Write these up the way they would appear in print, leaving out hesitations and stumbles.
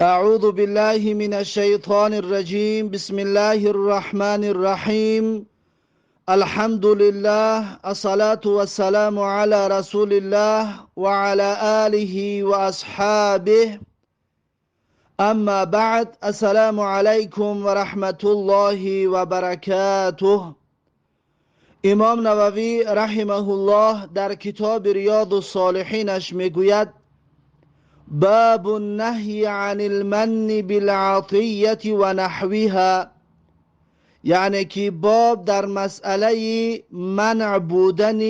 أعوذ بالله من الشيطان الرجيم. بسم الله الرحمن الرحيم. الحمد لله، الصلاة والسلام على رسول الله وعلى آله وأصحابه. أما بعد، السلام عليكم ورحمة الله وبركاته. امام نووی رحمه الله در کتاب ریاض الصالحینش میگوید: باب النهی عن المن بالعطیة و نحوها. یعنی که باب در مسئله منع بودن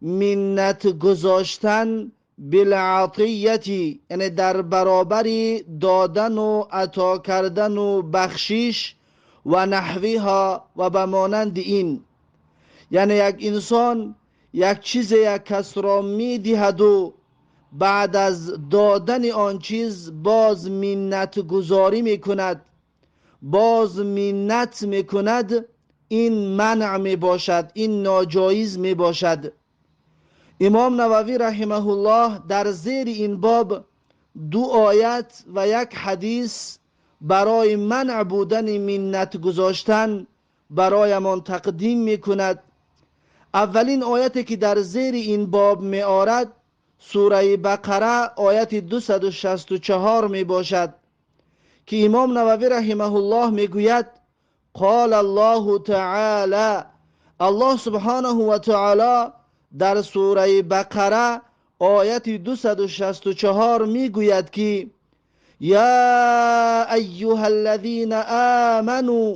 منت گذاشتن، بالعطیة، یعنی در برابر دادن و عطا کردن و بخشش، و نحوها، و به مانند این. یعنی یک انسان یک چیز یک کس را میدهد و بعد از دادن آن چیز باز منت گذاری میکند، باز منت میکند، این منع میباشد، این ناجایز میباشد. امام نووی رحمه الله در زیر این باب دو آیت و یک حدیث برای منع بودن منت گذاشتن برایمان تقدیم میکند. اولین آیتی که در زیر این باب می آرد، سوره بقره آیت 264 می باشد که امام نووی رحمه الله می گوید: قال الله تعالی، الله سبحانه و تعالی در سوره بقره آیت 264 می گوید که یا ایها الذین آمنوا،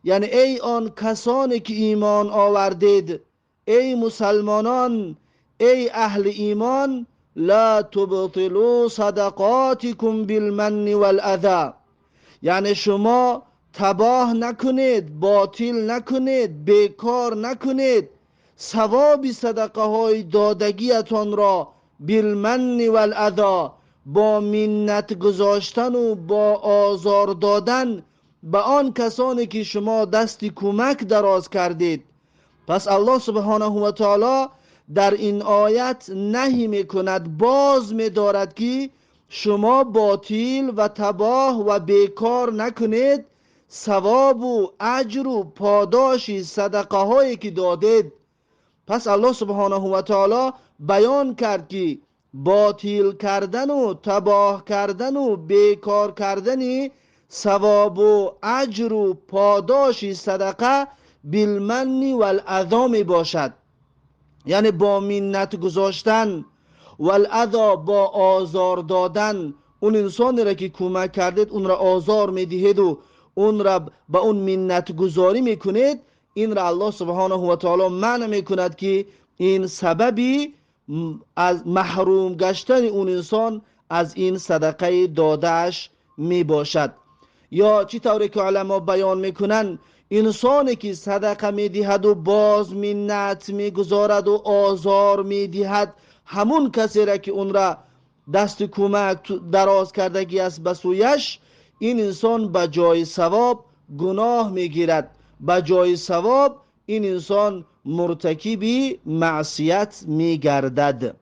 یعنی ای آن کسانی که ایمان آوردید، ای مسلمانان، ای اهل ایمان، لا تبطلوا صدقاتكم بالمن والاذى، یعنی شما تباه نکنید، باطل نکنید، بیکار نکنید ثواب صدقه های دادگیتان را، بالمن والاذى، با منت گذاشتن و با آزار دادن به آن کسانی که شما دست کمک دراز کردید. پس الله سبحانه و تعالی در این آیت نهی میکند، باز میدارد که شما باطیل و تباه و بیکار نکنید ثواب و اجر و پاداش صدقه هایی که دادید. پس الله سبحانه و تعالی بیان کرد که باطیل کردن و تباه کردن و بیکار کردن ثواب و اجر و پاداش صدقه بالمن والاذى می باشد، یعنی با منت گذاشتن، والاذى، با آزار دادن. اون انسانی را که کمک کردید، اون را آزار میدهید و اون را به اون منت گذاری میکنید، این را الله سبحانه و تعالی منع میکند که این سببی از محروم گشتن اون انسان از این صدقه دادهش می باشد. یا چی طوری که علما بیان میکنن، انسانی که صدقه میدهد و باز منت میگذارد و آزار میدهد همون کسی را که اون را دست کمک دراز کردگی است به سویش، این انسان به جای ثواب گناه میگیرد، به جای ثواب این انسان مرتکب معصیت میگردد.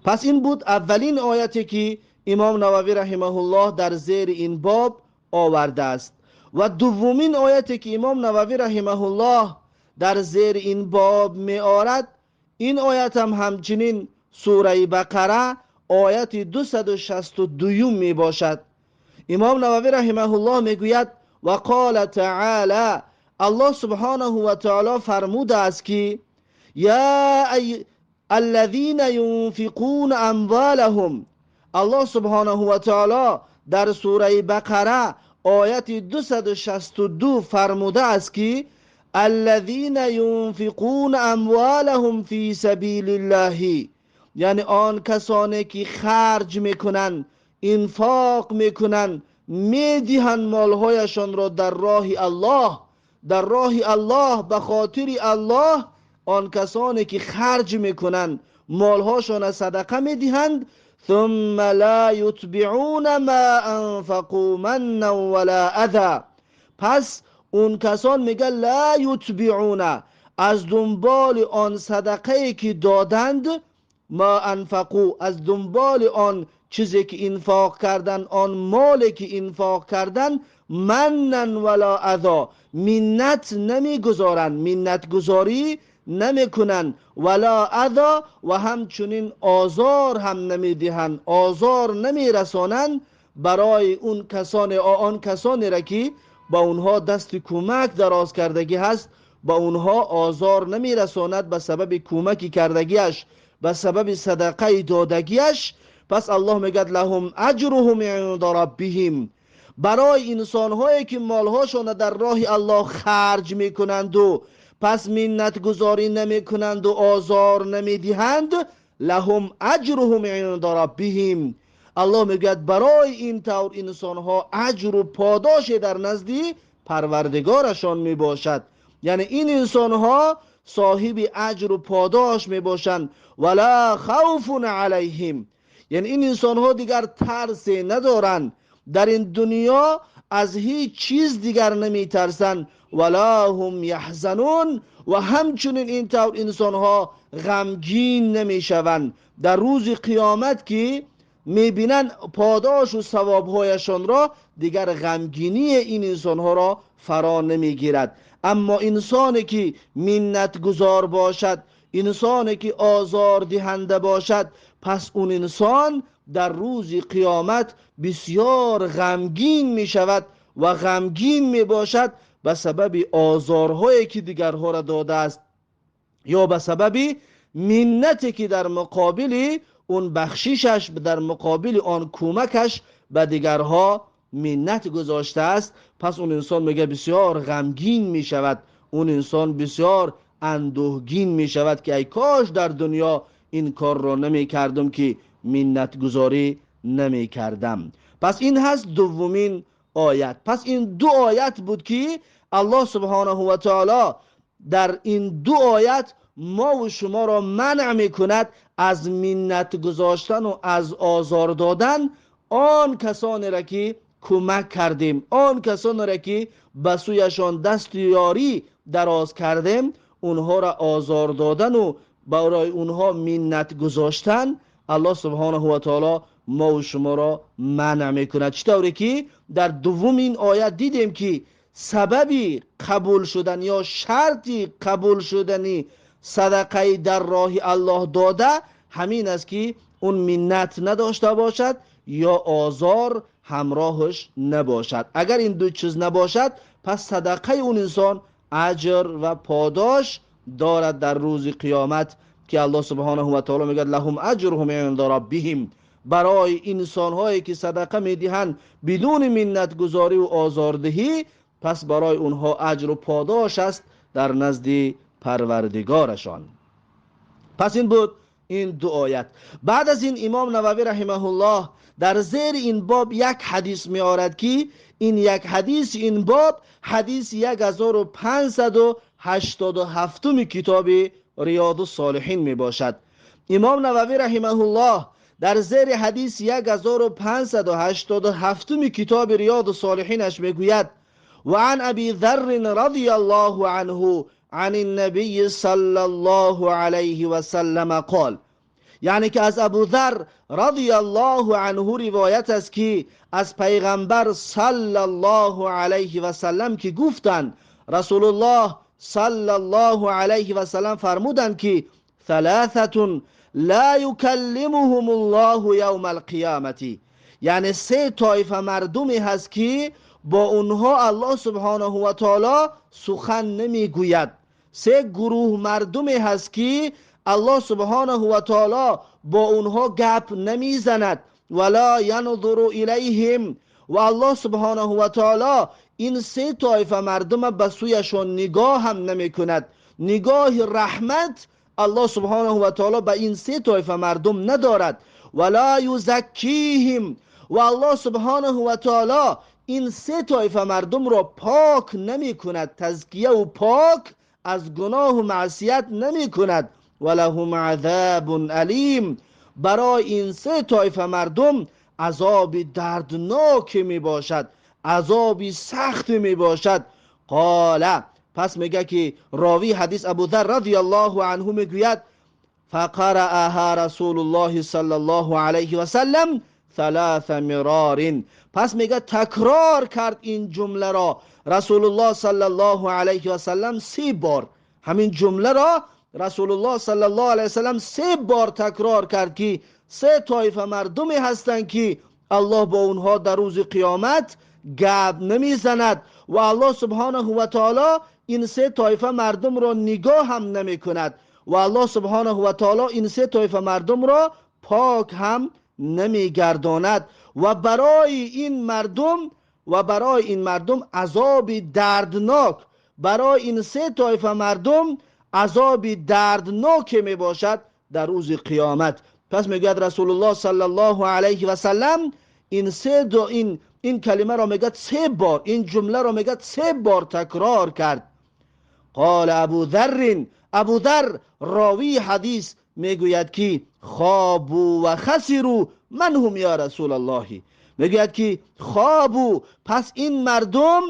پس این بود اولین آیتی که امام نووی رحمه الله در زیر این باب آورده است. و دومین آیتی که امام نووی رحمه الله در زیر این باب می آرد، این آیت هم همچنین سوره بقره آیت 262 می باشد. امام نووی رحمه الله می گوید: و قال تعالی، الله سبحانه و تعالی فرموده است که یا الذین ينفقون اموالهم. الله سبحانه و تعالی در سوره بقره آیت 262 فرموده است که الذین ينفقون اموالهم فی سبیل الله، یعنی آن کسانی که خرج میکنند، انفاق میکنند، میدهند مالهایشان را در راه الله، در راه الله، به خاطر الله، آن کسانی که خرج میکنند، مالهاشان صدقه میدهند، ثم لا یتبعون ما انفقوا منا ولا اذى. پس اون کسان میگه لا یتبعون، از دنبال آن صدقه که دادند، ما انفقوا، از دنبال آن чизе ки инфоқ кардан, он моле ки инфоқ кардан, маннан вала азо, миннат намегузоранд, миннатгузорӣ намекунанд, вала азо, ва ҳамчунин озор ҳам намедиҳанд, озор намерасонанд барои он касоне, он касонеро ки ба онҳо дасти кӯмак дароз кардагӣ ҳаст, ба онҳо озор намерасонад ба сабаби кӯмаки кардагиаш, ба сабаби садақаи додагиаш. Пас Аллоҳ мегӯяд лаҳум аҷруҳум инда раббиҳим, барои инсонҳое ки молҳошонро дар роҳи Аллоҳ харҷ мекунанду пас миннатгузорӣ намекунанду озор намедиҳанд, лаҳум аҷруҳум инда раббиҳим, Аллоҳ мегӯяд барои ин тавр инсонҳо аҷру подоше дар назди парвардигорашон мебошад. Яъне ин инсонҳо соҳиби аҷру подош мебошанд. Вала хавфун алайҳим, яъне ин инсонҳо дигар тарсе надоранд дар ин дунё, аз ҳеҷ чиз дигар намитарсанд. Вала ҳум яҳзанун, ва ҳамчунин ин тавр инсонҳо ғамгин намешаванд дар рӯзи қиёмат ки мебинанд подошу савобҳояшонро, дигар ғамгинии ин инсонҳоро фаро намегирад. Аммо инсоне ки миннатгузор бошад, инсоне ки озордиҳанда бошад, пас он инсон дар рӯзи қиёмат бисёр ғамгин мешавад ва ғамгин мебошад ба сабаби озорҳое ки дигарҳоро додааст ё ба сабаби миннате ки дар муқобили он бахшишаш, дар муқобили он кӯмакаш ба дигарҳо миннат гузоштааст. Пас он инсон мегӯяд бисёр ғамгин мешавад, он инсон бисёр андӯҳгин мешавад ки ай кош дар дунё ин корро намекардам ки миннатгузорӣ намекардам. Пас ин ҳаст дуввумин оят. Пас ин ду оят буд ки Аллоҳ субҳонаҳу ва таоло дар ин ду оят мо ва шуморо манъ мекунад аз миннат гузоштан ва аз озор додан он касонеро ки кӯмак кардем, он касонеро ки ба сӯяшон дасти ёрӣ дароз кардем, онҳоро озор додан ва барои онҳо миннат гузоштан Аллоҳ субҳонаҳу ва таоло мо ва шуморо манъ мекунад. Чӣ тавре ки дар дуввумин оят дидем ки сабаби қабул шудан ё шарти қабул шудани садақаи дар роҳи Аллоҳ дода ҳамин аст ки он миннат надошта бошад ё озор ҳамроҳаш набошад. Агар ин ду чиз набошад, пас садақаи он инсон аҷр ва подош дорад дар рӯзи қиёмат ки Аллоҳ субҳонаҳу ва таоло мегӯяд лаҳум аҷруҳум инда раббиҳим, барои инсонҳое ки садақа медиҳанд бидуни миннатгузорӣ ва озордиҳӣ, пас барои онҳо аҷру подош аст дар назди парвардигорашон. Пас ин буд ин ду оят. Баъд аз ин имом Нававӣ раҳимаҳуллоҳ дар зери ин боб як ҳадис меорад ки ин як ҳадис, ин боб ҳадиси 1587 китоби Риёду Солиҳин мебошад. Имом Нававӣ раҳимаҳуллоҳ дар зери ҳадиси 1587 китоби Риёду Солиҳинаш мегӯяд: وعن أبي ذر رضي الله عنه عن النبي صلى الله عليه وسلم قال، یعنی که از ابو ذر رضی الله عنه روایت است که از پیغمبر صلی الله علیه و سلم که گفتند رسول الله صلی الله علیه و سلم فرمودند که ثلاثة لا یکلمهم الله یوم القیامة، یعنی سه طایفه مردمی هست که با اونها الله سبحانه و تعالی سخن نمیگوید. سه گروه مردمی هست که الله سبحانه و تعالی با اونها گپ نمیزند، ولا ینظر الیهم، و الله سبحانه و تعالی این سه طایفه مردم به سویشان نگاه هم نمیکند. نگاه رحمت الله سبحانه و تعالی به این سه طایفه مردم ندارد. ولا یزکیهم، و الله سبحانه و تعالی این سه طایفه مردم را پاک نمی کند، تزکیه و پاک از گناه و معصیت نمی کند. ولهم عذاب الیم، برای این سه طایفه مردم عذاب دردناک می باشد، عذاب سخت می باشد. قال، پس میگه که راوی حدیث ابو ذر رضی الله عنه میگوید فقرأها رسول الله صلی الله علیه و سلم ثلاث مرار. پس میگه تکرار کرد این جمله را رسول الله صلی الله علیه و سلم 3 بار. همین جمله را رسول الله صلی الله علیه و سلم 3 بار تکرار کرد که 3 طایفه مردمی هستند که الله با اونها در روز قیامت گپ نمیزند و الله سبحانه و تعالی این 3 طایفه مردم را نگاه هم نمی کند و الله سبحانه و تعالی این 3 طایفه مردم را پاک هم نمیگرداند و برای این مردم عذاب دردناک، برای این 3 طایفه مردم عذاب دردناک می باشد در روز قیامت. پس میگوید رسول الله صلی الله علیه و سلم این سه دو این کلمه را میگه 3 بار، این جمله را میگه 3 بار تکرار کرد. قال ابو ذر، ابو ذر راوی حدیث میگوید که خابوا و خسروا من هم یا رسول الله. میگوید که خابوا، پس این مردم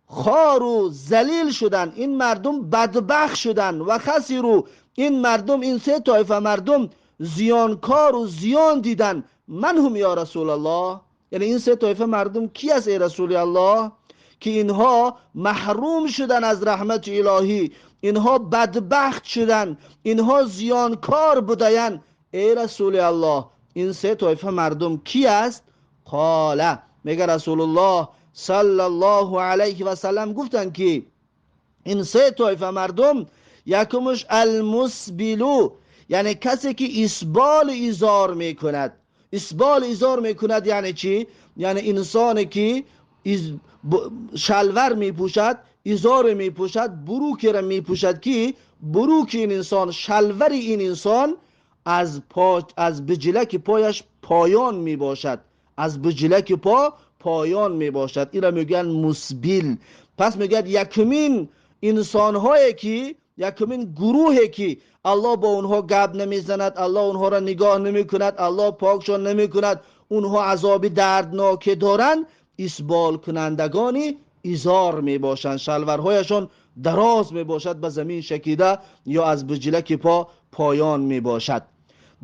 خار و ذلیل شدن، این مردم بدبخت شدن، و خسروا، این مردم، این 3 طایفه مردم زیانکار و زیان دیدن. من هم یا رسول الله، یعنی این 3 طایفه مردم کی است ای رسول الله که اینها محروم شدن از رحمت الهی، اینها بدبخت شدن، اینها زیانکار بودن؟ ای رسول الله این 3 طایفه مردم کی است؟ قال، میگه رسول الله صلی الله علیه و سلم گفتن که این 3 طایفه مردم، یکمش المسبلو، یعنی کسی که اسبال ازار میکند. اسبال ازار میکند یعنی چی؟ یعنی انسانی که شلوار میپوشد، ازار میپوشد، بروکی را میپوشد که بروک این انسان، شلوار این انسان از بجلک پایش پایان میباشد، از بجلک پا پایان میباشد. این را میگن مسبیل. پس میگن یکمین انسانهایی که، یکمین گروهی که الله با اونها گپ نمیزند، الله اونها را نگاه نمیکند، الله پاکشان نمیکند، اونها عذاب دردناک دارند، اسبال کنندگانی ازار میباشند، شلوارهایشان دراز میباشد، به زمین شکیده یا از بجلک پا پایان میباشد.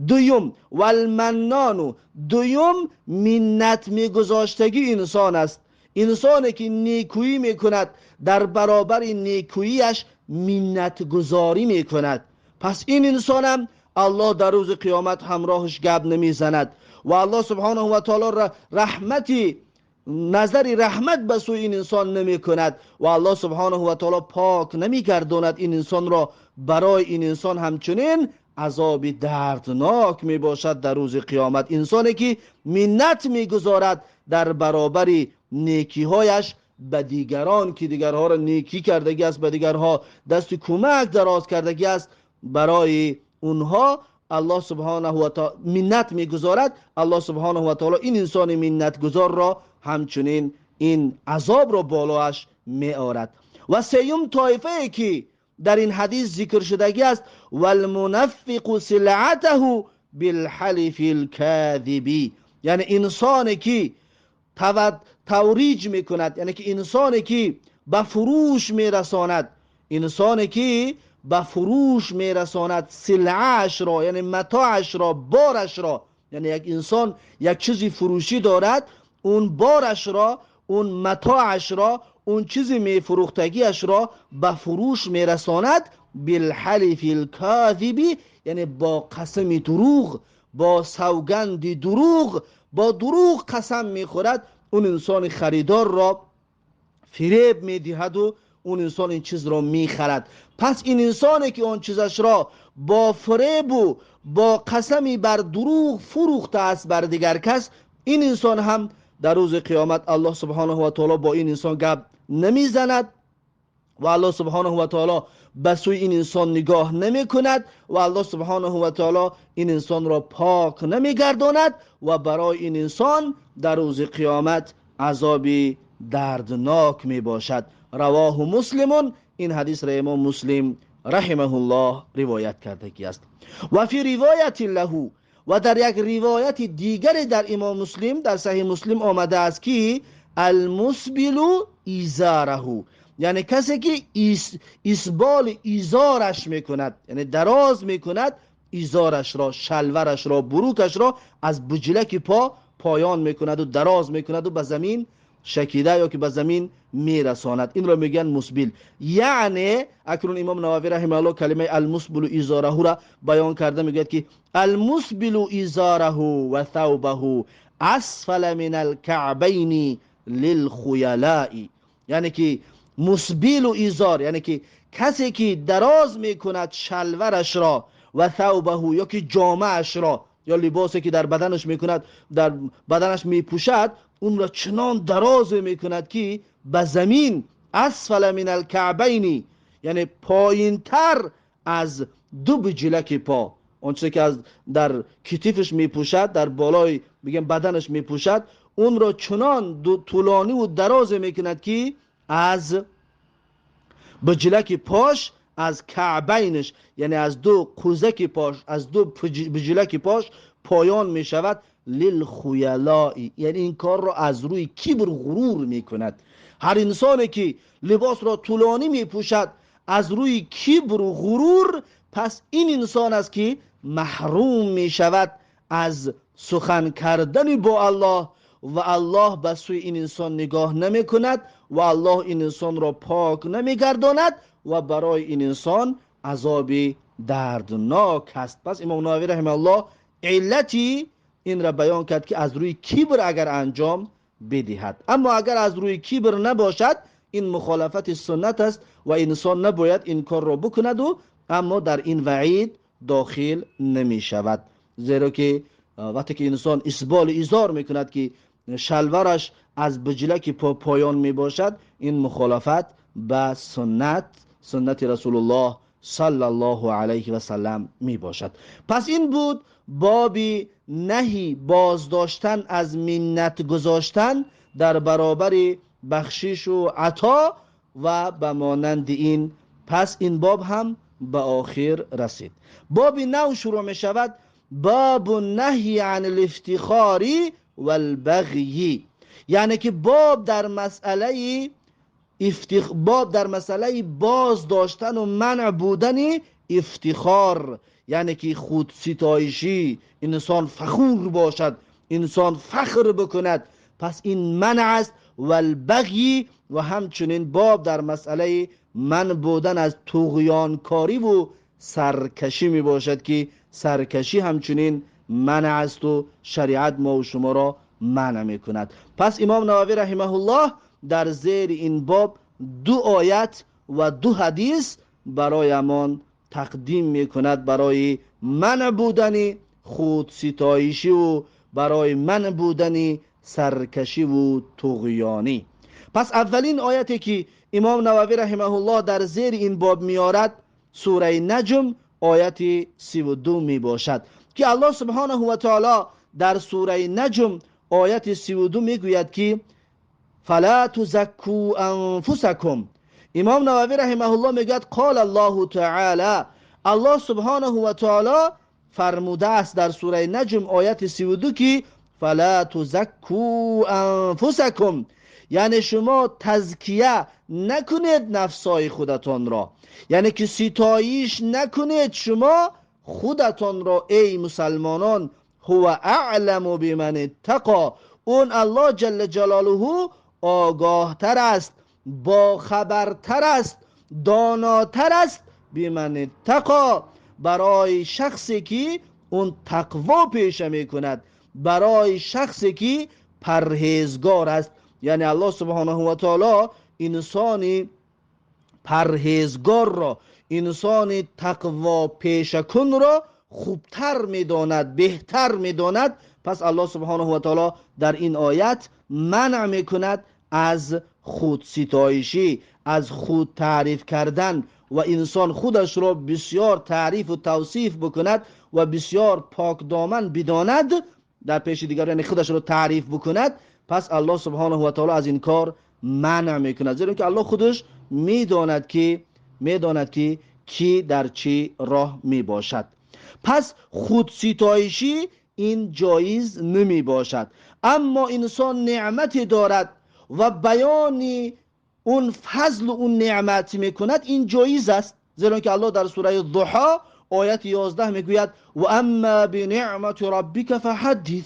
دویم والمنان، دویم منت میگذاشتگی انسان است. انسانی که نیکویی میکند در برابر نیکوییش منت گذاری میکند. پس این انسانم الله در روز قیامت همراهش گپ نمیزند و الله سبحانه و تعالی رحمتی، نظر رحمت به سوی این انسان نمی کند و الله سبحانه و تعالی پاک نمی گرداند این انسان را. برای این انسان همچنین عذاب دردناک می باشد در روز قیامت. انسانی که منت می گذارد در برابر نیکیهایش به دیگران، که دیگرها را نیکی کردگی است، به دیگرها دست کمک دراز کردگی است، برای اونها الله سبحانه و تعالی منت میگذارد. الله سبحانه و تعالی این انسان منت گذار را همچنین این عذاب را بالاش می آورد. و سیوم طایفه ای که در این حدیث ذکر شدگی است، والمنفق سلعته بالحلف الكاذب، یعنی انسانی که توریج میکند، یعنی که انسانی که به فروش میرساند، انسانی که به فروش میرساند سلعه‌اش را، یعنی متاعش را، بارش را، یعنی یک انسان یک چیزی فروشی دارد، اون بارش را، اون متاعش را، اون چیزی میفروختگیش را به فروش میرساند، بالحلف الکاذب، یعنی با قسم دروغ، با سوگند دروغ، با دروغ قسم میخورد، اون انسان خریدار را فریب میدهد و اون انسان این چیز را میخرد. پس این انسانی که اون چیزش را با فریب و با قسمی بر دروغ فروخته است بر دیگر کس، این انسان هم در روز قیامت الله سبحانه و تعالی با این انسان گپ نمیزند و الله سبحانه و تعالی به سوی این انسان نگاه نمی کند و الله سبحانه و تعالی این انسان را پاک نمی گرداند و برای این انسان در روز قیامت عذاب دردناک می باشد. رواه مسلم، این حدیث را امام مسلم رحمه الله روایت کرده است. و فی روایت له، و در یک روایت دیگر در امام مسلم، در صحیح مسلم آمده است که المسبل ازاره، یعنی کسی که اسبال ازارش میکند، یعنی دراز میکند изораш ро, шалвараш ро, бурукаш ро аз буҷлаки по поён мекунад ва дароз мекунад ва ба замин шакида ё ки ба замин мерасонад. Инро мегӯянд мусбил. Яъне акнун имом Нававӣ раҳимаҳуллоҳ калимаи алмусбилу изораҳуро баён карда мегӯяд, ки алмусбилу изораҳу ва thawбаҳу асфала мин алкаъбайни лилхуялаи, яъне ки мусбилу изор, яъне ки касе ки дароз мекунад шалварашро ва thawбаҳу ё ки ҷомаашро ё либосе ки дар баданаш мекунад, дар баданаш мепӯшад, онро чунон дароз мекунад, ки ба замин асфала мин алкаъбайни, яъне поинтар аз ду буҷлаки по, он чизе ки аз дар китифаш мепӯшад, дар болои бигем баданаш мепӯшад, онро чунон тӯлонӣ ва дароз мекунад, ки аз буҷлаки пош, аз каъбайнаш, яъне аз ду қӯзаки пош, аз ду буҷлаки пош поён мешавад. Лилхуялаи, яъне ин корро аз рӯи кибр, ғурур мекунад. Ҳар инсоне ки либосро тӯлонӣ мепӯшад аз рӯи кибру ғурур, пас ин инсон аст, ки маҳрум мешавад аз сухан кардани бо Аллоҳ ва Аллоҳ ба сӯи ин инсон нигоҳ намекунад ва Аллоҳ ин инсонро пок намегардонад ва барои ин инсон азоби дарднок аст. Пас имом Нававӣ раҳимаҳуллоҳ иллати инро баён кард, ки аз рӯи кибр агар анҷом бидиҳад. Аммо агар аз рӯи кибр набошад, ин мухолафати суннат аст ва инсон набояд ин корро бикунаду, аммо дар ин ваъид дохил намешавад, зеро ки вақте ки инсон исболи изор мекунад, ки шалвараш аз буҷлаки по поён мебошад, ин мухолафат ба суннат, суннати Расулуллоҳ саллаллоҳу алайҳи васаллам мебошад. Пас ин буд боби наҳи боздоштан аз миннат гузоштан дар баробари бахшишу ато ва ба монанди ин. Пас ин боб ҳам ба охир расид. Боби нав шурӯъ мешавад: бобу наҳи ан лифтихори валбағйи, яъне ки боб дар масъалаи боз доштану манъ будани ифтихор, яъне ки худситоишӣ, инсон фахур бошад, инсон фахр бикунад, пас ин манъ аст. Валбағйи, ва ҳамчунин боб дар масъалаи манъ будан аз туғёнкориву саркашӣ мебошад, ки саркашӣ ҳамчунин манъ асту шариат мову шуморо манъ мекунад. Пас имом Нававӣ раҳимаҳуллоҳ дар зери ин боб ду оят ва ду ҳадис бароямон тақдим мекунад барои манъ будани худситоишиву барои манъ будани саркашиву туғёнӣ. Пас аввалин ояте ки имом Нававӣ раҳимаҳуллоҳ дар зери ин боб меорад, сураи Наҷм, ояти 32 мебошад, ки Аллоҳ субҳонаҳу ва таоло дар сураи Наҷм, ояти 32 мегӯяд, ки фала тузакку анфусакум. Имом Нававӣ раҳимаҳуллоҳ мегӯяд: қол Аллоҳу таала, Аллоҳ субҳонаҳу ва таоло фармудааст дар сураи Наҷм, ояти 32, ки фала тузакку анфусакум, яъне шумо тазкия накунед нафсҳои худатонро, яъне ки ситоиш накунед шумо худатонро, эй мусалмонон. Ҳува аъламу биман иттақо, он Аллоҳ ҷалла ҷалолуҳу огоҳтар аст, бохабартар аст, донотар аст биман иттақо, барои шахсе ки он тақво пеша мекунад, барои шахсе ки парҳезгор аст. Яъне Аллоҳ субҳонаҳу ва таоло инсони парҳезгорро, инсони тақво пешакунро хубтар медонад, беҳтар медонад. Пас Аллоҳ субҳонаҳу ва таоло дар ин оят манъ мекунад аз худситоишӣ, аз худ таъриф кардан ва инсон худашро бисёр таърифу тавсиф бикунад ва бисёр покдоман бидонад дар пеши дигар, яъне худашро таъриф бикунад. Пас Аллоҳ субҳонаҳу ва таоло аз ин кор манъ мекунад, зеро ки Аллоҳ худаш медонад, ки кӣ дар чӣ роҳ мебошад. Пас худситоишӣ ин ҷоиз намебошад, аммо инсон неъмате дорад ва баёни он фазлу он неъмат мекунад, ин ҷоиз аст, зеро ки Аллоҳ дар сураи Дуҳо, ояти 11 мегӯяд: ва амма бинеъмати роббика фаҳаддис,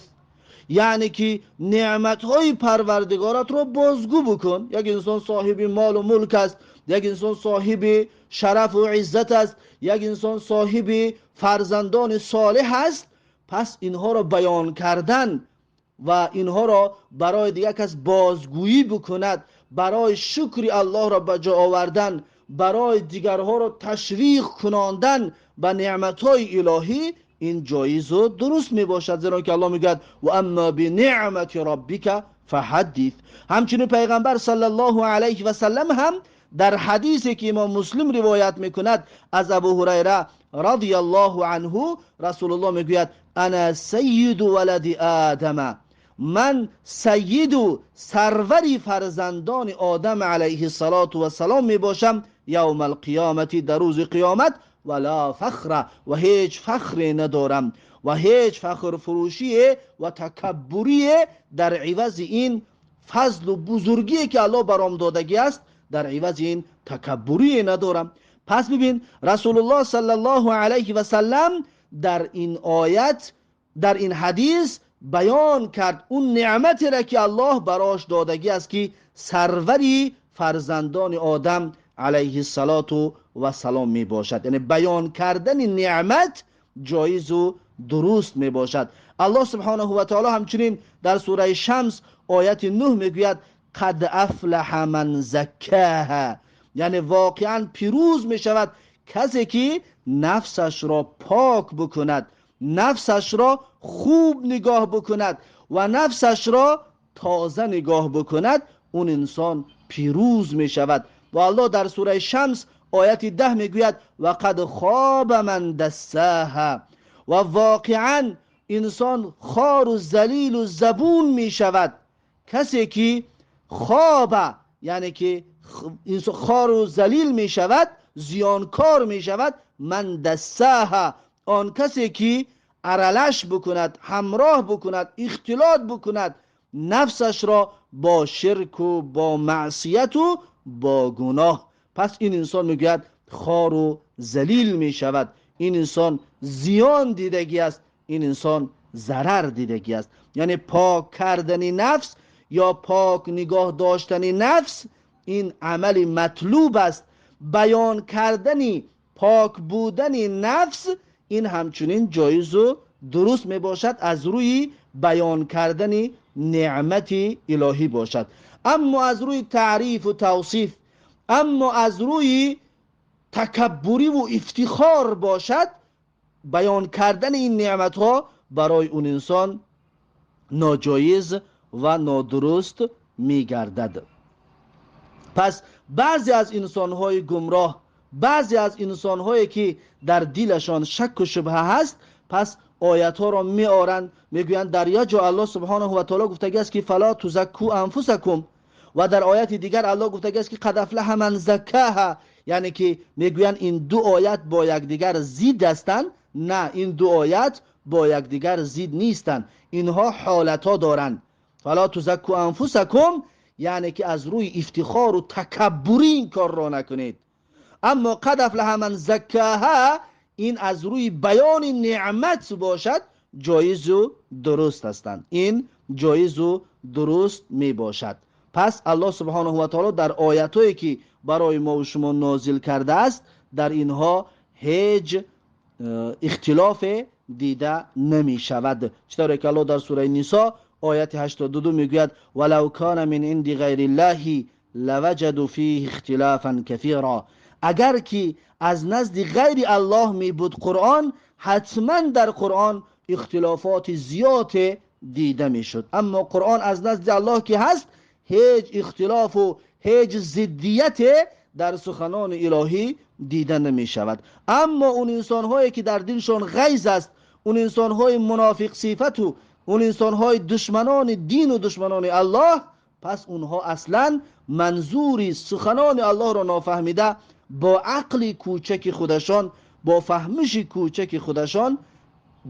яъне ки неъматҳои парвардигоратро бозгӯ бикун. Як инсон соҳиби молу мулк аст, як инсон соҳиби шарафу иззат аст, як инсон соҳиби фарзандони солеҳ аст. Пас инҳоро баён кардан ва инҳоро барои дигар кас бозгӯӣ бикунад, барои шукри Аллоҳро ба ҷо овардан, барои дигарҳоро ташвиқ кунондан ба неъматҳои илоҳӣ, ин ҷоизу дуруст мебошад, зеро ки Аллоҳ мегӯяд: ва амма бинеъмати роббика фаҳаддис. Ҳамчунин пайғамбар саллаллоҳу алайҳи васаллам ҳам дар ҳадисе ки имом Муслим ривоят мекунад аз Абу Ҳурайра радияллоҳу анҳу, Расулуллоҳ мегӯяд: ана сайиду валади одама, ман сайиду сарвари фарзандони Одам алайҳиссалоту вассалом мебошам, явма алқиёмати, дар рӯзи қиёмат, ва ла фахра, ва ҳеҷ фахре надорам ва ҳеҷ фахрфурӯшие ва такаббурие дар ивази ин фазлу бузургие ки Аллоҳ баром додагӣ аст, дар ивази ин такаббурие надорам. Пас бибин, Расулуллоҳ саллаллоҳу алайҳи васаллам дар ин оят, дар ин ҳадис баён кард он неъматеро ки Аллоҳ барош додагӣ аст, ки сарвари фарзандони Одам алайҳиссалоту вассалом мебошад. Яъне баён кардани неъмат ҷоизу дуруст мебошад. Аллоҳ субҳонаҳу ва таоло ҳамчунин дар сураи Шамс ояти 9 мегӯяд: қад афлаҳа ман заккаҳа, яъне воқеан пирӯз мешавад касе ки нафсашро пок бикунад, нафсашро хуб нигоҳ бикунад ва нафсашро тоза нигоҳ бикунад, он инсон пирӯз мешавад. Ва Аллоҳ дар сураи Шамс ояти 10 мегӯяд: ва қад хоба ман дассаҳа, ва воқеан инсон хору залилу забун мешавад касе ки хоба, яъне ки инсон хору залил мешавад, зиёнкор мешавад. Ман дассаҳа, он касе ки аралаш бикунад, ҳамроҳ бикунад, ихтилот бикунад нафсашро бо ширку бо маъсияту бо гуноҳ, пас ин инсон мегӯяд хору залил мешавад, ин инсон зиён дидагӣ аст, ин инсон зарар дидагӣ аст. Яъне пок кардани нафс ё пок нигоҳ доштани нафс ин амали матлуб аст. Баён кардани пок будани нафс ин ҳамчунин ҷоизу дуруст мебошад, аз рӯи баён кардани неъмати илоҳӣ бошад. Аммо аз рӯи таърифу тавсиф, аммо аз рӯи такаббуриву ифтихор бошад, баён кардани ин неъматҳо барои он инсон ноҷоиз ва нодуруст мегардад. Пас баъзе аз инсонҳои гумроҳ, баъзе аз инсонҳое ки дар дилашон шакку шубҳа ҳаст, пас оятҳоро меоранд, мегӯянд дар як ҷо Аллоҳ субҳонаҳу ва таоло гуфтагӣ аст ки фала тузакку анфусакум, ва дар ояти дигар Аллоҳ гуфтагӣ аст ки қад афлаҳа ман заккаҳа, яъне ки мегӯянд ин ду оят бо якдигар зид ҳастанд. На, ин ду оят бо якдигар зид нестанд, инҳо ҳолатҳо доранд. Фала тузакку анфусакум, яъне ки аз рӯи ифтихору такаббурӣ ин корро накунед. Аммо қад афлаҳа ман заккаҳа, ин аз рӯи баёни неъмат бошад, ҷоизу дуруст ҳастанд, ин ҷоизу дуруст мебошад. Пас Аллоҳ субҳонаҳу ва таоло дар оятҳое ки барои мо ва шумо нозил кардааст, дар инҳо ҳеҷ ихтилофе дида намешавад. Чӣ тавре ки Аллоҳ дар сураи Нисо ояти 82 мегӯяд: валав кана мин инди ғайриллаҳи лаваҷаду фиҳи ихтилофан касира, агар ки аз назди ғайри Аллоҳ мебуд Қуръон, ҳатман дар Қуръон ихтилофоти зиёде дида мешуд. Аммо Қуръон аз назди Аллоҳ ки ҳаст, ҳеҷ ихтилофу ҳеҷ зиддияте дар суханони илоҳӣ дида намешавад. Аммо он инсонҳое ки дар дилшон ғайз аст, он инсонҳои мунофиқ сифату он инсонҳои душманони дину душманони Аллоҳ, пас онҳо аслан манзури суханони Аллоҳро нофаҳмида бо ақли кӯчаки худашон, бо фаҳмиши кӯчаки худашон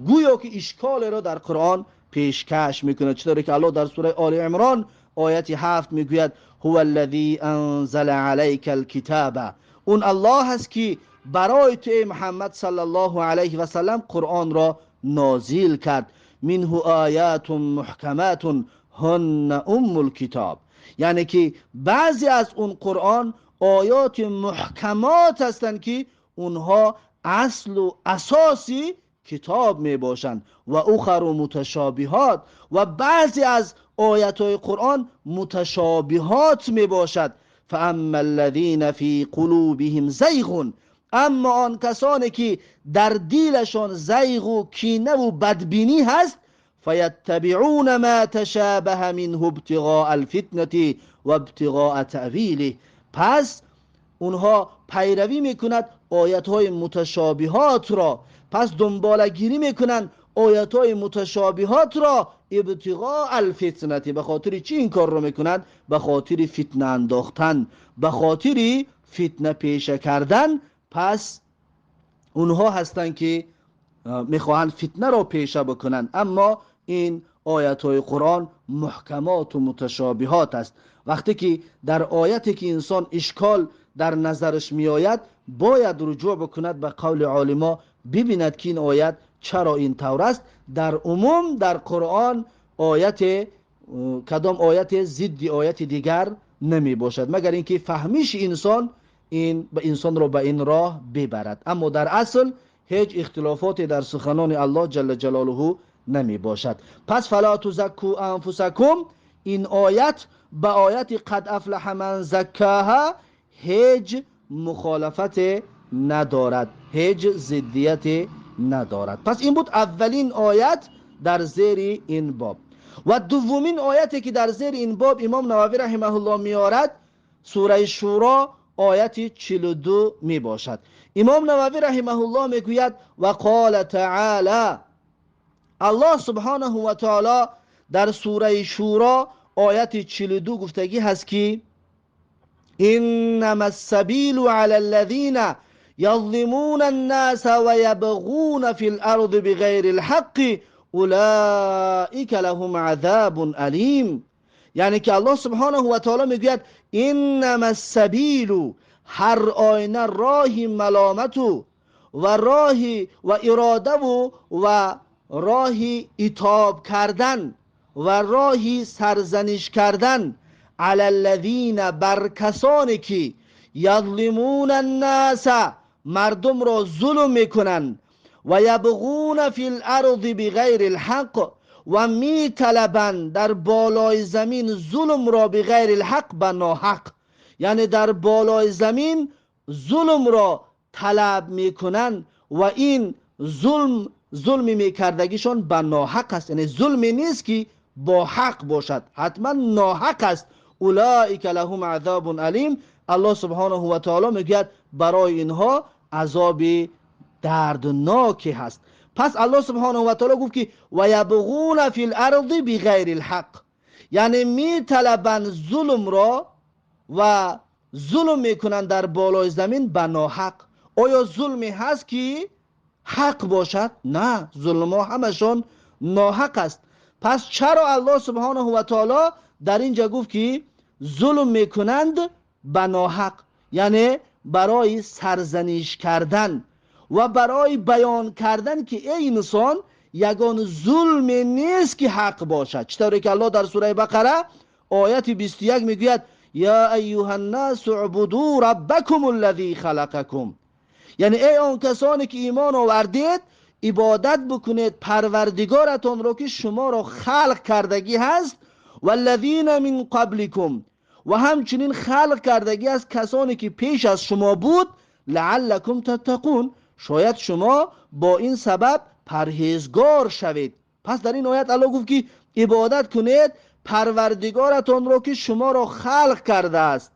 гӯё ки ишколеро дар Қуръон пешкаш мекунад. Чӣ тавре ки Аллоҳ дар сураи Оли Имрон ояти 7 мегӯяд: ҳува аллази анзала алайка алкитаба, он Аллоҳ аст ки برای تو ای محمد صلی الله علیه و سلم قرآن را نازل کرد. منه آیات محکمات هن ام الکتاب، یعنی که بعضی از اون قرآن آیات محکمات هستند که اونها اصل و اساسی کتاب می باشند، و اخر متشابهات، و بعضی از آیات های قرآن متشابهات می باشد. فاما الذین فی قلوبهم زیغ، اما آن کسانی که در دلشان زیغ و کینه و بدبینی هست، فیتبعون ما تشابه منه ابتغاء الفتنة و ابتغاء تأویله، پس اونها پیروی میکند آیت های متشابهات را، پس دنبالگیری میکنند آیت های متشابهات را، ابتغاء الفتنة، به خاطر چی این کار رو میکنند؟ به خاطر فتنه انداختن، به خاطر فتنه پیشه کردن. پس اونها هستند که میخواهند فتنه را پیشه بکنند، اما این آیت های قرآن محکمات و متشابهات است. وقتی که در آیتی که انسان اشکال در نظرش میآید، باید رجوع بکند به قول عالما، ببیند که این آیت چرا این طور است. در عموم در قرآن آیت کدام آیت ضد آیت دیگر نمی باشد، مگر اینکه فهمیش انسان این انسان را به این راه ببرد. اما در اصل هیچ اختلافاتی در سخنان الله جل جلاله نمی باشد. پس فلا تزکو انفسکم، این آیت به آیت قد افلح من زکاها هیچ مخالفت ندارد، هیچ ضدیت ندارد. پس این بود اولین آیت در زیر این باب. و دومین آیتی که در زیر این باب امام نووی رحمه الله میارد، سوره شورا آیت 42 می باشد. امام نووی رحمه الله میگوید و قال تعالی، الله سبحانه و تعالی در سوره شورا آیت 42 گفتگی هست که انما السبیل علی الذین یظلمون الناس ویبغون فی الارض بغیر الحق اولئک لهم عذاب الیم. یعنی که الله سبحانه و تعالی میگوید انما السبیل، هر آینه راه ملامت و راه و اراده و راه عتاب کردن و راه سرزنش کردن، علی الذین، بر کسانی که یظلمون الناس، مردم را ظلم میکنند، و یبغون فی الارض بغیر الحق، و میطلبند در بالای زمین ظلم را بغیر الحق، به ناحق، یعنی در بالای زمین ظلم را طلب میکنند و این ظلم ظلم میکردگیشان به ناحق است، یعنی ظلمی نیست که با حق باشد، حتما ناحق است. اولئک لهم عذاب الیم، الله سبحانه و تعالی میگوید برای اینها عذاب دردناکی هست. پس الله سبحانه و تعالی گفت که و یبغون فی الارض بغیر الحق، یعنی میطلبند ظلم را و ظلم میکنند در بالای زمین به ناحق. آیا ظلمی هست که حق باشد؟ نه، ظلم ها همشان ناحق است. پس چرا الله سبحانه و تعالی در اینجا گفت که ظلم میکنند به ناحق؟ یعنی برای سرزنش کردن و برای بیان کردن که ای انسان یگان ظلم نیست که حق باشد. چطوری که الله در سوره بقره آیت 21 میگوید یا ایها الناس اعبدوا ربکم الذی خلقکم، یعنی ای آن کسانی که ایمان آوردید عبادت بکنید پروردگارتان را که شما را خلق کردگی هست، والذین من قبلکم، و همچنین خلق کردگی از کسانی که پیش از شما بود، لعلکم تتقون، شاید شما با این سبب پرهیزگار شوید. پس در این آیت الله گفت که عبادت کنید پروردگارتان را که شما را خلق کرده است.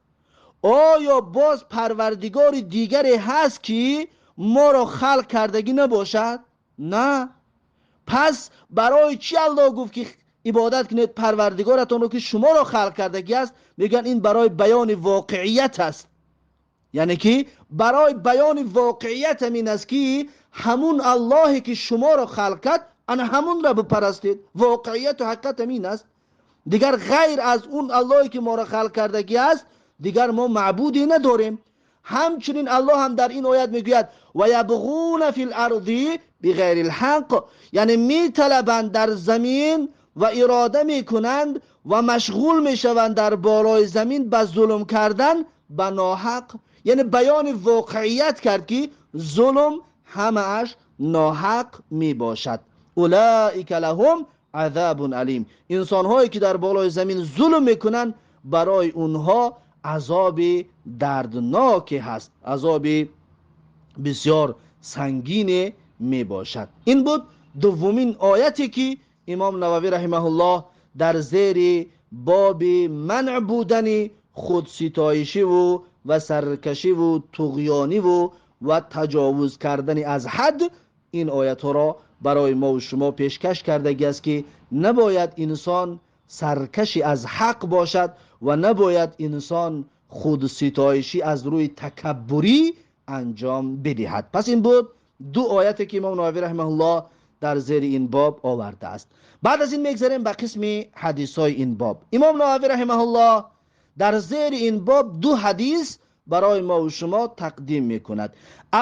آیا باز پروردگار دیگری هست که ما را خلق کردگی نباشد؟ نه. پس برای چی الله گفت که عبادت کنید پروردگارتان را که شما را خلق کردگی است؟ میگن این برای بیان واقعیت است، یعنی که برای بیان واقعیت همین است که همون اللهی که شما را خلق کرد انا همون را بپرستید. واقعیت و حقیقت همین است. دیگر غیر از اون اللهی که ما را خلق کردگی است دیگر ما معبودی نداریم. Ҳамчунин Аллоҳ ҳам дар ин оят мегӯяд: ва ябғуна фил арзи биғайрил ҳақ, яъне металабанд дар замин ва ирода мекунанд ва машғул мешаванд дар болои замин ба зулм кардан ба ноҳақ. Яъне баёни воқеият кард, ки зулм ҳамааш ноҳақ мебошад. Улоика лаҳум азобун алим. Инсонҳое ки дар болои замин зулм мекунанд, барои онҳо азоби дардноке ҳаст, азоби бисёр сангине мебошад. Ин буд дуввумин ояте, ки имом Нававӣ раҳимаҳуллоҳ дар зери боби манъ будани худситоишиву ва саркашиву туғёниву ва таҷовуз кардани аз ҳад ин оятҳоро барои мо ва шумо пешкаш кардагиаст, ки набояд инсон саркаши аз ҳақ бошад ва набояд инсон худситоишӣ аз рӯи такаббурӣ анҷом бидиҳад. Пас ин буд ду ояте, ки имом Нававӣ раҳимаҳуллоҳ дар зери ин боб овардааст. Баъд аз ин мегзарем ба қисми ҳадисҳои ин боб. Имом Нававӣ раҳимаҳуллоҳ дар зери ин боб ду ҳадис барои мо ва шумо тақдим мекунад.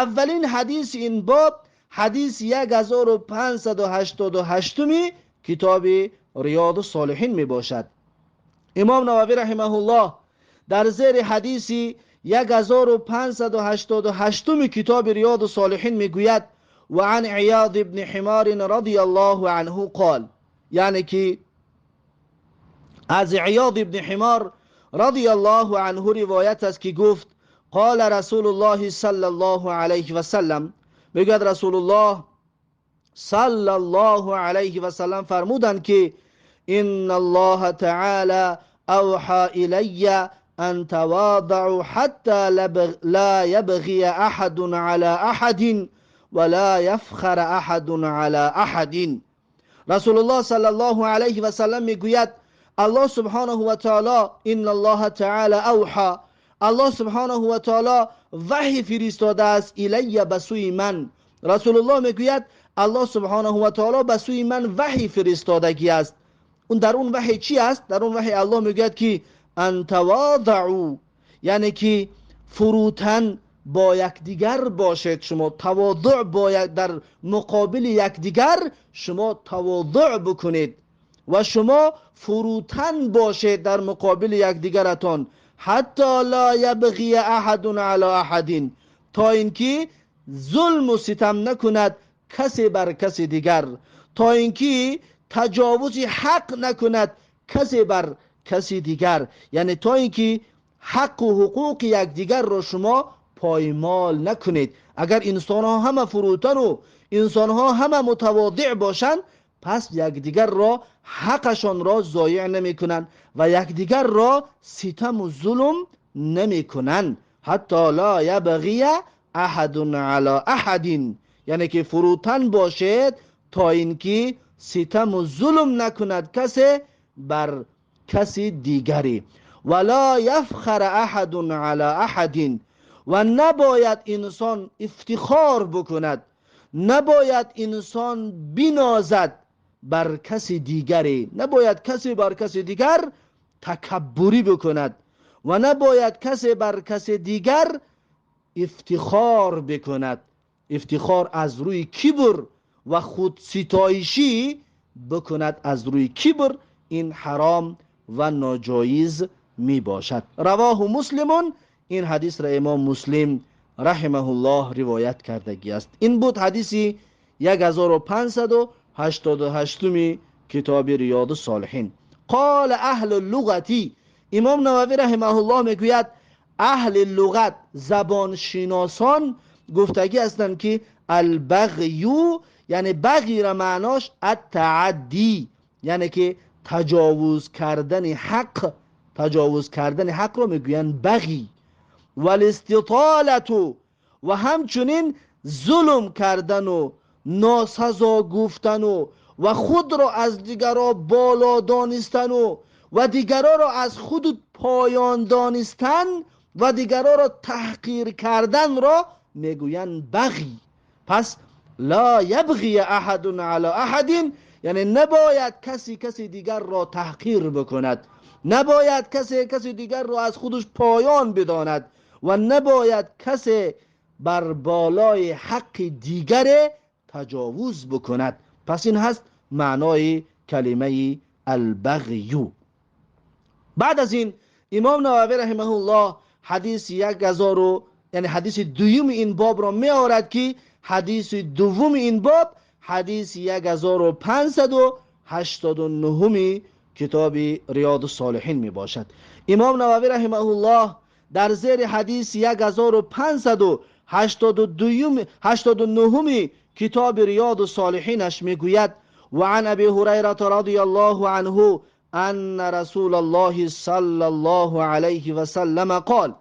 Аввалин ҳадиси ин боб ҳадиси 1588-уми китоби Риёду Солиҳин мебошад. Имом Нававӣ раҳимаҳуллоҳ дар зери ҳадиси 1588-уми китоби Риёду Солиҳин мегӯяд: ва ан Иёд ибни Ҳимор радияллоҳу анҳу қол, яъне ки аз Иёд ибни Ҳимор радияллоҳу анҳу ривоят аст, ки гуфт: қола Расулуллоҳи саллаллоҳу алайҳи васаллам, мегӯяд Расулуллоҳ саллаллоҳу алайҳи васаллам фармуданд, ки инналлоҳа таъола авҳа илайя ан таводаъу ҳатта ла ябғия аҳадун ала аҳадин ва ла яфхара аҳадун ала аҳадин. Расулуллоҳ саллаллоҳу алайҳи васаллам мегӯяд: Аллоҳ субҳонаҳу ва таъоло, инналлоҳа таъола авҳа, Аллоҳ субҳонаҳу ва таъоло ваҳй фиристодааст, илайя, ба сӯи ман. Расулуллоҳ мегӯяд: Аллоҳ субҳонаҳу ва таъоло ба сӯи ман ваҳй фиристодагӣ аст. Он дар он ваҳй чӣ аст? Дар он ваҳй Аллоҳ мегӯяд, ки ан таводаъу, яъне ки фурӯтан бо якдигар бошед шумо, таводуъ бояд дар муқобили якдигар шумо таводуъ бикунед ва шумо фурӯтан бошед дар муқобили якдигаратон, ҳатто ла ябғия аҳадун ала аҳадин, то ин ки зулму ситам накунад касе бар каси дигар, то ин ки таҷовузи ҳақ накунад касе бар каси дигар, яъне то ин ки ҳаққу ҳуқуқи якдигарро шумо поймол накунед. Агар инсонҳо ҳама фурӯтану инсонҳо ҳама мутаводиъ бошанд, пас якдигарро ҳаққашонро зоеъ намекунанд ва якдигарро ситаму зулм намекунанд. Ҳатто ла ябғия аҳадун ала аҳадин, яъне ки фурӯтан бошед то ин ки ситаму зулм накунад касе бар каси дигаре, ва ла яфхара аҳадун ала аҳадин, ва набояд инсон ифтихор бикунад, набояд инсон бинозад бар каси дигаре, набояд касе бар каси дигар такаббурӣ бикунад ва набояд касе бар каси дигар ифтихор бикунад. Ифтихор аз рӯи кибр ва худситоишӣ бикунад аз рӯи кибр, ин ҳаром ва ноҷоиз мебошад. Равоҳу Муслимун, ин ҳадисро имом Муслим раҳимаҳуллоҳ ривоят кардагиаст. Ин буд ҳадиси 1588-уми китоби Риёду Солиҳин. Қола аҳлу луғати, имом Нававӣ раҳимаҳуллоҳ мегӯяд: аҳли луғат, забоншиносон гуфтагӣ ҳастанд, ки албағю, яъне бағйра маънош аттааддӣ, яъне ки таҷовуз кардани ҳақ, таҷовуз кардани ҳақро мегӯянд бағӣ, валиститолату, ва ҳамчунин зулм кардану носазо гуфтану ва худро аз дигарро боло донистану ва дигарро аз худ поён донистан ва дигарро таҳқир карданро мегӯянд бағӣ. Пас ла ябғия аҳадун ала аҳадин, яъне набояд касе каси дигарро таҳқир бикунад, набояд касе каси дигарро аз худаш поён бидонад و نباید کسی بر بالای حق دیگر تجاوز بکند. پس این هست معنای کلمه البغی. بعد از این امام نووی رحمه الله حدیث 1000، یعنی حدیث دوم این باب را می آورد که حدیث دوم این باب حدیث 1589 کتاب ریاض الصالحین می باشد. امام نووی رحمه الله در زیر حدیث 1589 کتاب ریاض الصالحینش میگوید: و عن ابی هریره رضی الله عنه ان رسول الله صلی الله علیه و سلم قال،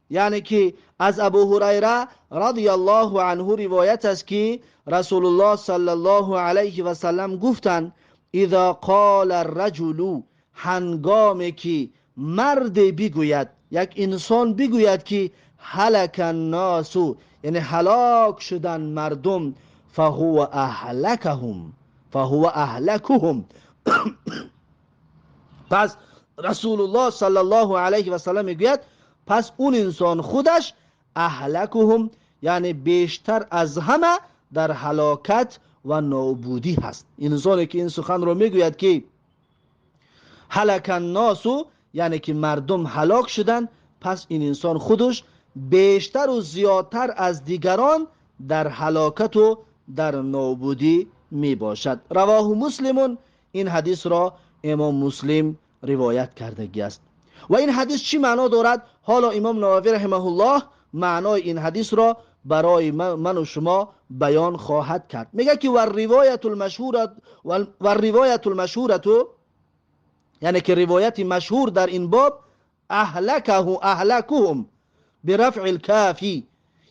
یعنی که از ابو هریره رضی الله عنه روایت است که رسول الله صلی الله علیه و سلم گفتند: اذا قال الرجل، هنگامی که مرد بگوید، یک انسان بگوید که هلک الناس، یعنی هلاک شدن مردم، فهو اهلکهم، فهو اهلکهم. پس رسول الله صلی الله علیه و سلم میگوید پس اون انسان خودش اهلکهم، یعنی بیشتر از همه در هلاکت و نابودی هست. انسانی که این سخن رو میگوید که هلک الناس، یعنی که مردم هلاک شدن، پس این انسان خودش بیشتر و زیادتر از دیگران در هلاکت و در نابودی می باشد. رواه مسلم. این حدیث را امام مسلم روایت کردگی است. و این حدیث چی معنا دارد؟ حالا امام نووی رحمه الله معنای این حدیث را برای من و شما بیان خواهد کرد. میگه که و الروایت المشهوره، یعنی که روایت مشهور در این باب، اهلکه اهلکهم برفع الکافی،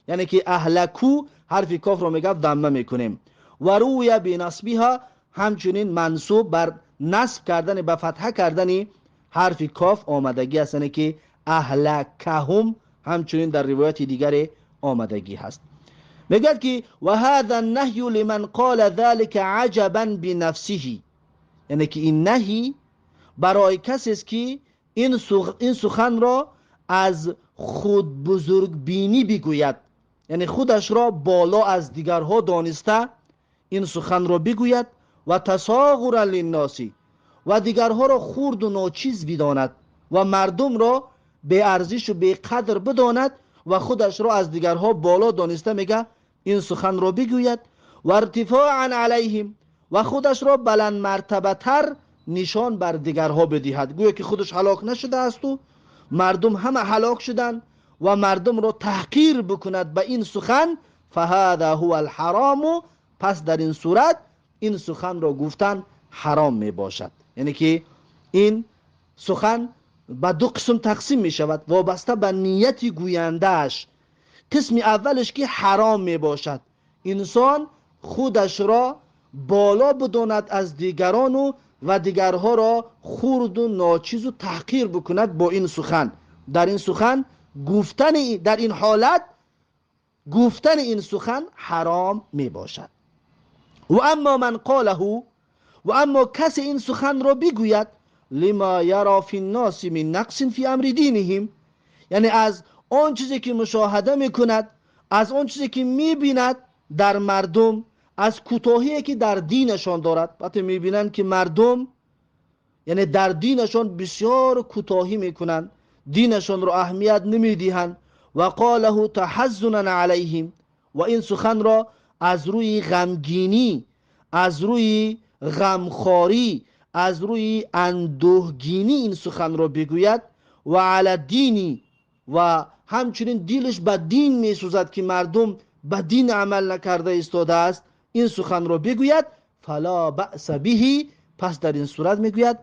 یعنی که اهلکو حرف کاف رو میگه ضمه میکنیم، و روی بنصبها، همچنین منصوب بر نصب کردن به فتحه کردن حرف کاف آمدگی است، یعنی که اهلکهم همچنین در روایت دیگر آمدگی هست. میگه که و هذا النهی لمن قال ذلك عجبا بنفسه، یعنی که این نهی برای کسی است که این سخن را از خود بزرگ بینی بگوید، یعنی خودش را بالا از دیگرها دانسته این سخن را بگوید، و تصاغرا للناس، و دیگرها را خرد و ناچیز بداند و مردم را بی ارزش و بی قدر بداند و خودش را از دیگرها بالا دانسته میگه این سخن را بگوید، و ارتفاعا علیهم، و خودش را بلند مرتبه تر نشان بر دیگرها بدهد، گویا که خودش هلاک نشده است و مردم همه هلاک شدن و مردم را تحقیر بکند به این سخن، فهذا هو الحرام، پس در این صورت این سخن را گفتن حرام می باشد. یعنی که این سخن به دو قسم تقسیم می شود وابسته به نیت گویندهش. قسم اولش که حرام می باشد، انسان خودش را بالا بداند از دیگران و دیگرها را خرد و ناچیز و تحقیر بکند با این سخن. در این سخن گفتن، در این حالت گفتن این سخن حرام می باشد. و اما من قاله، و اما کسی این سخن را بگوید، لما یرا فی الناس من نقص فی امر دینهم، یعنی از آن چیزی که مشاهده میکند، از آن چیزی که میبیند در مردم، از کوتاهی که در دینشان دارد. وقتی میبینند که مردم یعنی در دینشان بسیار کوتاهی میکنند، دینشان را اهمیت نمیدهند، و قاله تحزنا علیهم، و این سخن را از روی غمگینی، از روی غمخواری، از روی اندوهگینی این سخن را بگوید، و علی دینی، و همچنین دلش به دین میسوزد که مردم به دین عمل نکرده ایستاده است، این سخن را بگوید، فلا بأس به، پس در این صورت میگوید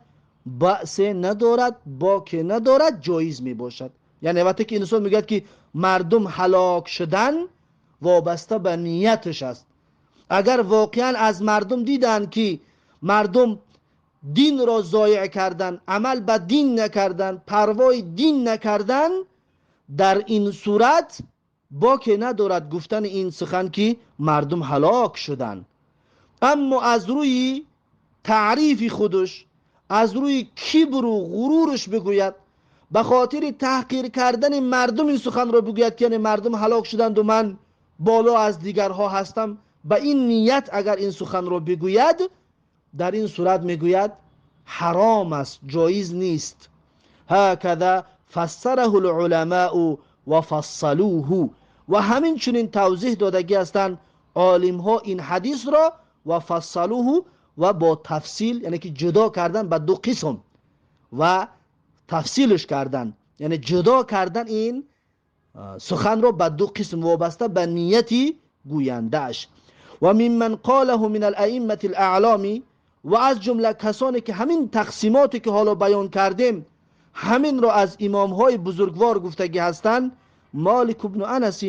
بأس ندارد، باک ندارد، جایز میباشد. یعنی وقتی که انسان میگوید که مردم هلاک شدن، وابسته به نیتش است. اگر واقعا از مردم دیدن که مردم دین را ضایع کردن، عمل به دین نکردن، پروای دین نکردن، در این صورت باک ندارد گفتن این سخن که مردم هلاک شدن. اما از روی تعریف خودش، از روی کبر و غرورش بگوید، به خاطر تحقیر کردن مردم این سخن را بگوید که یعنی مردم هلاک شدند و من بالا از دیگرها هستم، به این نیت اگر این سخن را بگوید، در این صورت میگوید حرام است، جایز نیست. هكذا فسره العلماء و فصلوه. و همین چنین توضیح دادگی هستند عالم ها این حدیث را، و فصلوه و با تفصیل، یعنی که جدا کردن به دو قسم و تفصیلش کردن، یعنی جدا کردن این سخن را به دو قسم وابسته به نیتی گویندهش. و ممن قاله من الائمه الاعلام، و از جمله کسانی که همین تقسیماتی که حالا بیان کردیم همین را از امام های بزرگوار گفتگی هستند، مالک ابن انس،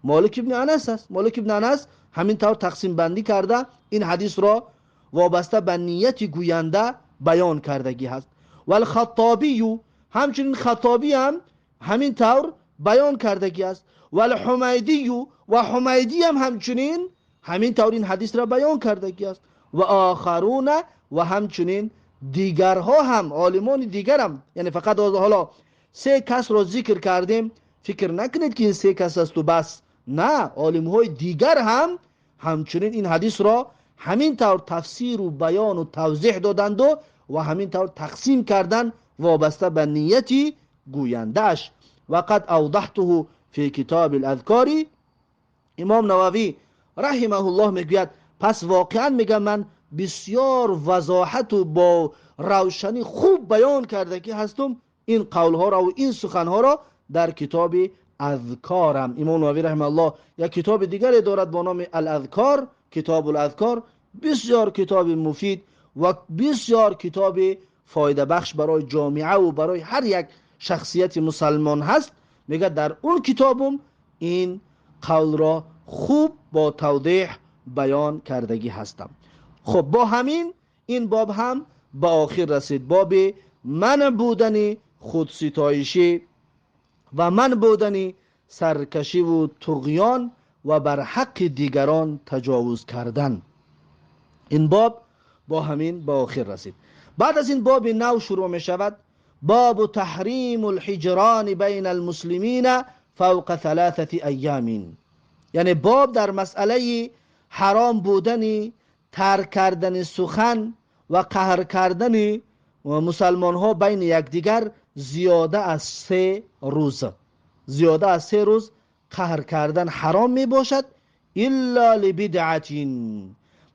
مالک ابن انس است. مالک ابن انس همین طور تقسیم بندی کرده این حدیث را وابسته به نیت گوینده بیان کردگی هست. و الخطابی، همچنین خطابی هم همین طور بیان کردگی است. و الحمیدی، و حمیدی هم همچنین همین طور این حدیث را بیان کردگی است. و آخرون، و همچنین دیگرها هم، عالمان دیگر هم، یعنی فقط حالا سه کس را ذکر کردیم، فکر نکنید که این سه کس است و بس، نه، عالمهای دیگر هم همچنین این حدیث را همین طور تفسیر و بیان و توضیح دادند و همین طور تقسیم کردن وابسته به نیتی گویندهش. و قد اوضحته فی کتاب الاذکار. امام نووی رحمه الله میگوید پس واقعا میگم من بسیار وضاحت و با روشنی خوب بیان کرده که هستم این قولها را و این سخنها را در کتاب اذکارم. امام نووی رحمه الله یک کتاب دیگری دارد با نام الاذکار، کتاب الاذکار، بسیار کتاب مفید و بسیار کتاب فایده بخش برای جامعه و برای هر یک شخصیت مسلمان هست. میگه در اون کتابم این قول را خوب با توضیح بیان کردگی هستم. خب با همین این باب هم به آخر رسید، باب من بودن خودستایشی و من بودن سرکشی و طغیان و بر حق دیگران تجاوز کردن. این باب با همین به آخر رسید. بعد از این باب نو شروع می شود، باب تحریم الحجران بین المسلمین فوق 3 ایام. یعنی باب در مسئله حرام بودن ترک کردن سخن و قهر کردن مسلمان ها بین یکدیگر زیاده از 3 روز، زیاده از 3 روز قهر کردن حرام می باشد، الا لبدعت،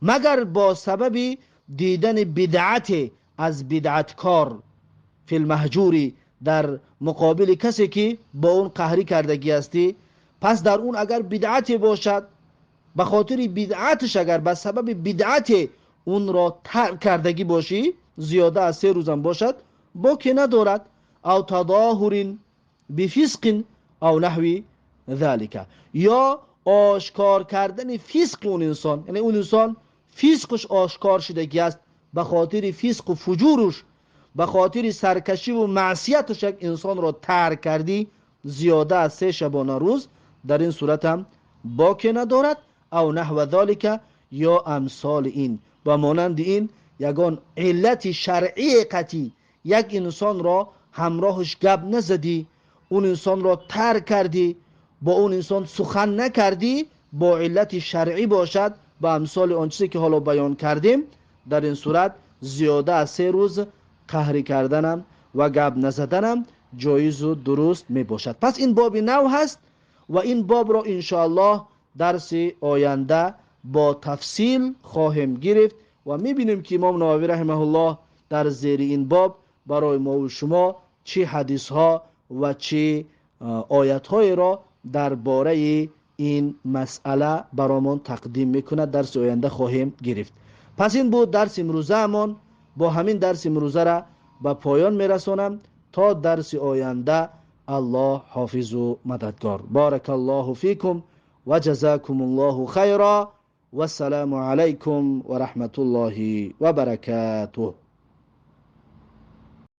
مگر با سبب دیدن بدعت از بدعتکار فی المهجوری، در مقابل کسی که با اون قهری کردگی هستی. پس در اون اگر بدعت باشد، به خاطر بدعتش اگر به سبب بدعت اون را ترک کردگی باشی، زیاده از 3 روزم باشد باکی ندارد. او تظاهر بفسق او نحو ذلك، یا آشکار کردن فسق اون انسان، یعنی اون انسان فسقش آشکار شدگی است، به خاطر فسق و فجورش، به خاطر سرکشی و معصیتش یک انسان را ترک کردی زیاده از 3 شبانه روز، در این صورت هم باکی ندارد. او نحو ذلك، یا امثال این و مانند این یگان علت شرعی قطعی، یک انسان را همراهش گپ نزدی، اون انسان را ترک کردی، با اون انسان سخن نکردی، با علت شرعی باشد با امثال آن چیزی که حالا بیان کردیم، در این صورت زیاده از 3 روز قهری کردنم و گپ نزدنم جایز و درست می باشد. پس این باب نو هست و این باب را انشاءالله درس آینده با تفصیل خواهیم گرفت و میبینیم که امام نووی رحمه الله در زیر این باب برای ما و شما چه حدیث ها و چه آیت های را درباره این مسئله برامون تقدیم میکند. درس آینده خواهیم گرفت. پس این بود درس امروزه. با همین درس امروزه را به پایان میرسانم. تا درس آینده الله حافظ و مددگار. بارک الله فیکم و جزاکم الله خیرا و السلام علیکم و رحمت الله و برکاته.